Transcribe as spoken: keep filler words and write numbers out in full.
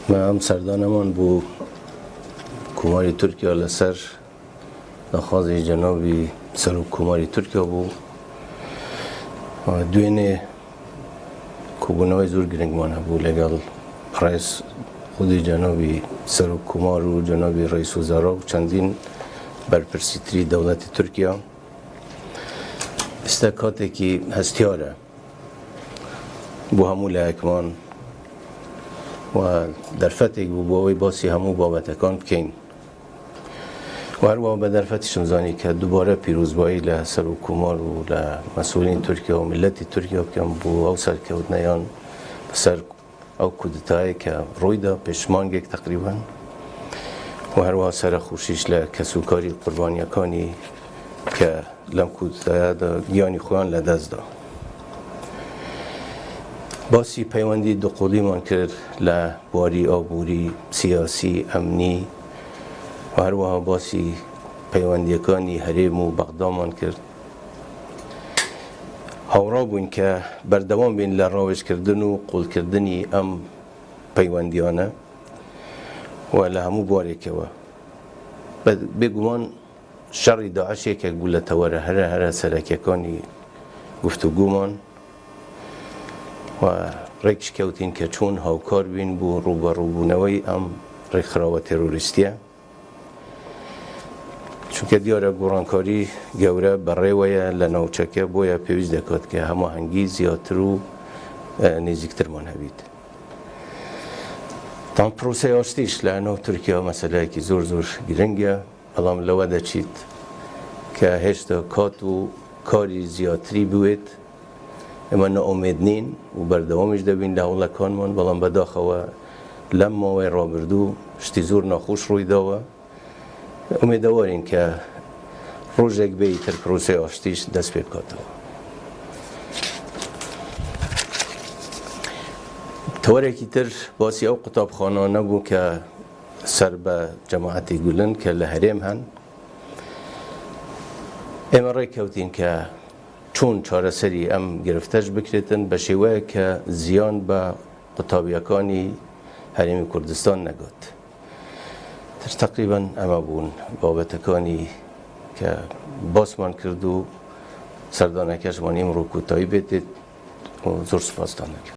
Me em serdana man bû Komarê Tirkiye li ser daxwazê cenabî Serokkomarê Tirkiye bû. Duênê kobûna wê zor giring man hebû legel reis xwedî cenabî Serokkomar û cenabî Reis Wezara û çendîn berpirsîtirî dewletê Tirkiye. Îste katekî hestiyar e. Bo hemû lehekman we derfetek bû bo wê basî hemû babetekan bikeyn. Û her wiha be derfetî şim zanî ke dubare pîrozbayî le Serokkomar û le mesûlîn Tirkiye û miletî Tirkiye bikim bo ew serkewtine yan bi ser ew kudetayê ke rûy da pêşmangek teqrîben. Û her wiha serexweşîş le kesûkarî qurbaniyekanî ke lem kudetaya de giyanî xweyan le dest da. Basî peywendî duqulî man kir le warî aborî, siyasî, emnî û her wiha basî peywendiyekanî herêm û Bexda man kir. Hawra bûn ke berdewam bên le rawêjkirdin û qulkirdinî em peywendiyane we le hemû barêke we. Be-, bêguman şerî DAIŞ yekek bû le tewere here here serekekanî guftûgûman we rêk şikewtîn ke çûn hawkar bîn bo rûberûbûneweyî em rêkxirawa terorîstiye. Çunke diyar e gorankarî gewre berê we ye le navçeke, boye pêwîst dekat ke hemahengî ziyatir û, e, nêzîktir man hebît. Tam proseyê aştîş le nav Tirkiye meseleyekî zor zor giring e. Belam le we de çît ke hêşta kat û karî ziyatirî biwêt. Ema ne umêd nîn û berdewamî jî debîn li hewlekan man, belam bedaxa we lem mawê rabirdû ştî zor naxweş rûy da we. Umêdewarîn ke rojek bêyî tir proseyê aştî jî dest pê bikatawe. Tewerekî tir basî ew qutabxana nebû ke ser be cemaetê Gulen ke li herêm hen. Ême rêkewtîn ke çûn çareserî em girifte jî bikirêtin be şêweyeke ziyan be qutabiyekanî Herêmê Kurdistan negot. Tir teqrîben eme bûn babetekanî ke basman kir û serdaneke ji man îmro kotayî bêtê û zor spas dan dikim.